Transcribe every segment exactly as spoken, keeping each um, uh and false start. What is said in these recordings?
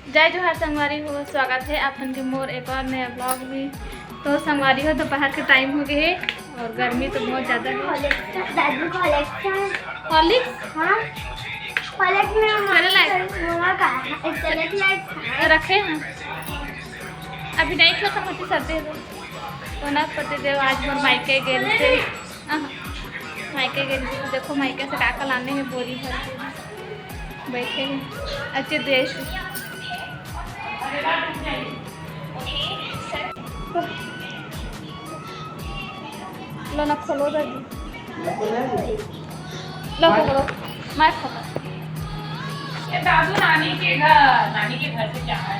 जय जोहार संगवारी हो, स्वागत है आप मन के मोर एक और नया ब्लॉग में। तो संगवारी हो, दोपहर के टाइम हो गए है और गर्मी तो बहुत ज़्यादा है। हॉर्लिक्स का, दादू का हॉर्लिक्स का। हॉर्लिक्स? हाँ, हॉर्लिक्स में मेरे लायक। मम्मा का है, एक चॉकलेट लायक है। रखे हैं, अभी नहीं खत्म होती सर्दी है तो। तो ना पति देव आज मोर मायके गेल से, आहा, मायके गेल से। देखो मायके से का का लाने हैं, बोरी भर के बैठे हैं। अच्छे देश लो ना, खोलो दादी। लो पकड़ो, मैं खोलो। ये दादू नानी के घर, नानी के घर से क्या है?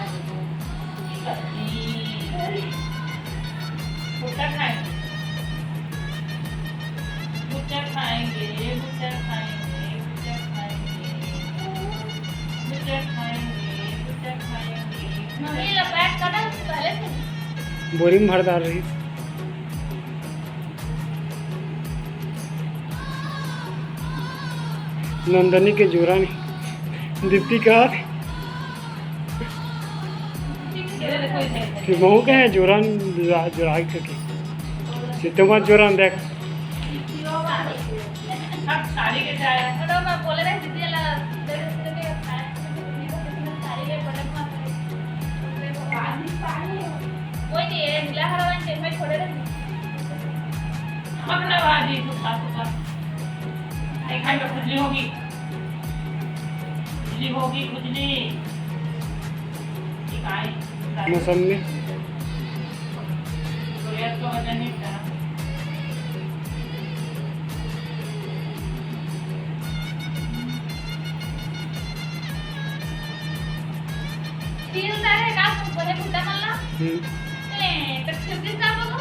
सब्जी। भुट्टा खाएंगे, भुट्टा खाएंगे, भुट्टा खाएंगे, भुट्टा खाएंगे, भुट्टा खाएंगे, भुट्टा खाएंगे। मम्मी, ये पैक कर दो पहले से। बोरी में भर डाल रही। नंदनी के जोरन, दीपिका, कि बहू के हैं जोरन, जोरा, जोरा के। सीतोमा जोरन देख। कोई नहीं है, मिला हरा रंग के, मैं छोड़े रहती। अपना भाजी सुखा सुखा। एक घंटे खुजली होगी, खुजली होगी, खुजली। ये काय? मौसम में। तो ये तो वजन नहीं था। तीन सारे का ऊपर है, भुट्टा मल्ला। हम्म। ए, तो फिर भी क्या बोलो?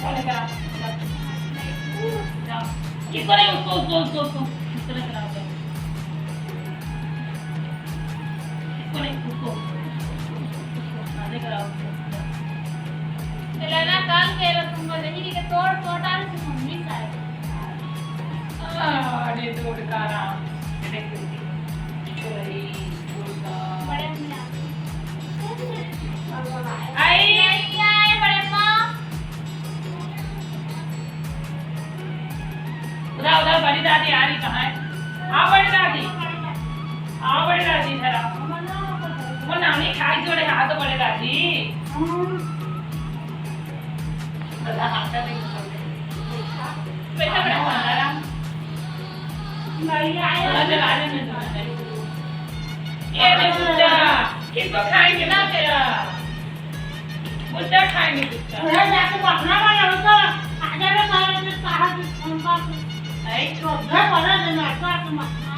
जाओ लेकर आओ, जाओ। जाओ। इसको नहीं, उसको, उसको, उसको, उसको। इसको लेकर आओ, जाओ। इसको नहीं, उसको, उसको, उसको, उसको। हाँ, लेकर आओ, उसको। जाओ। चला ना, काल के रखूंगा, नहीं, ठीक है, तोड़, तोड़ डाल, मम्मी साहब। अरे, तोड़ का राम। छोरी, छोरी का। बड़े मम्मी आ गई। आई। आई, आई, बड़े माँ। उधर, उधर बड़ी दादी आ रही, कहाँ है? आओ बड़ी दादी, आओ बड़ी दादी, इधर आओ। वो नानी खाई जोड़े हाथ बड़े दादी। दादा हाथ का देखो। बैठा, बैठा। दादा जला दे, मैं जला दे। ये ले बुच्चा, किसको खाएंगे ना तेरा? बुच्चा खाएंगे, बुच्चा। अरे, जाके मखना बना लो तो, आ जावे मारे से कहा कि फोन का। ऐ। तो घर वाला ने ना, तो आके मखना।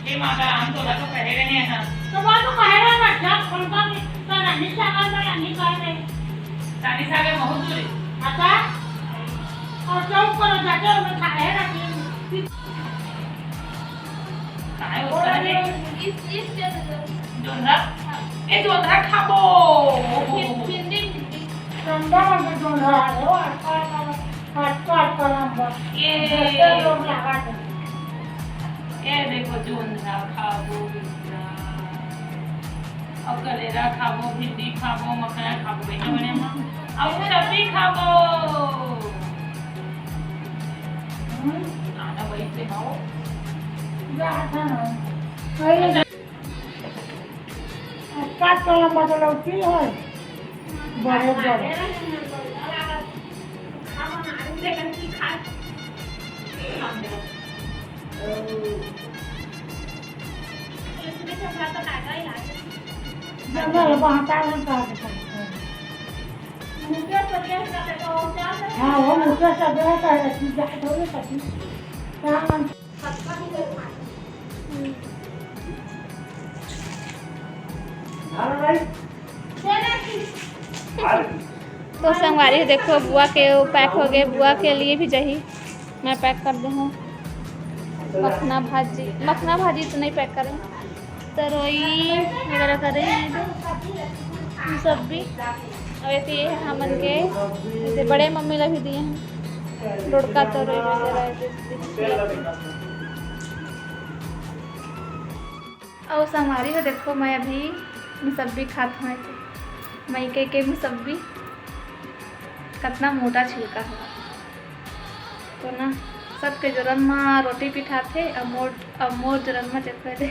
ये माता राम तोला तो कहे रहे हैं ना। तो बात तो कहे रहे ना, जब फोन का, तो रानी सागर में रानी कह रहे। रानी सागर बहुत दूर है। अच्छा? और चौक पर जाके उन्हें खाए ना कि काय होता है? इस, इस क्या होता है? जोंधरा? हाँ। ए, जोंधरा खाबो। भिंडी, भिंडी। ठंडा में जोंधरा है, वो अच्छा, अच्छा, अच्छा, अच्छा नंबर। ये। जैसे लोग लगा दे। ए, देखो, जोंधरा खाबो, बिस्सा। और करेला खाबो, भिंडी खाबो, मखना खाबो, बेटा बने माँ। और सब्जी खाबो। हम्म। आधा वही से खाओ। जा, खा ना। वही। अच्छा, तो लंबा तो लौकी है। बड़े, बड़े। जंगल बहता है, का बताएं? हाँ, वो मुझे सब है, का है, कि जा, थोड़ी सा, कि क्या मन तो संगवारी हो, देखो, बुआ के वो पैक हो गए, बुआ के लिए भी जाही। मैं पैक कर दे हूँ मखना भाजी, मखना भाजी तो नहीं पैक करें, तरोई वगैरह करे हैं इधर, ये सब भी। और ऐसे ये है हमन के, जैसे बड़े मम्मी ला भी दिए हैं, डोड़का तरोई वगैरह है, जैसे। अउ संगवारी हो, देखो, मैं अभी मुसब्बी खात हूँ। ऐसे मइके के मुसब्बी, कतना मोटा छिलका हवय। तो ना, सबके जोरन म रोटी पिठाथे, अउ मोर, अउ मोर जोरन म देखो, एदे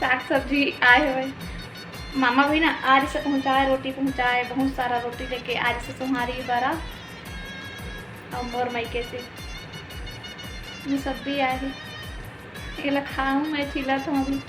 साग सब्जी आए हवय। मामा भी ना आरी से पहुँचाए, रोटी पहुँचाए, बहुत सारा रोटी लेके आरी से सोहारी बरा, अउ मोर मइके से मुसब्बी आए हे। एला खाऊं मैं, छिलत हूँ अभी।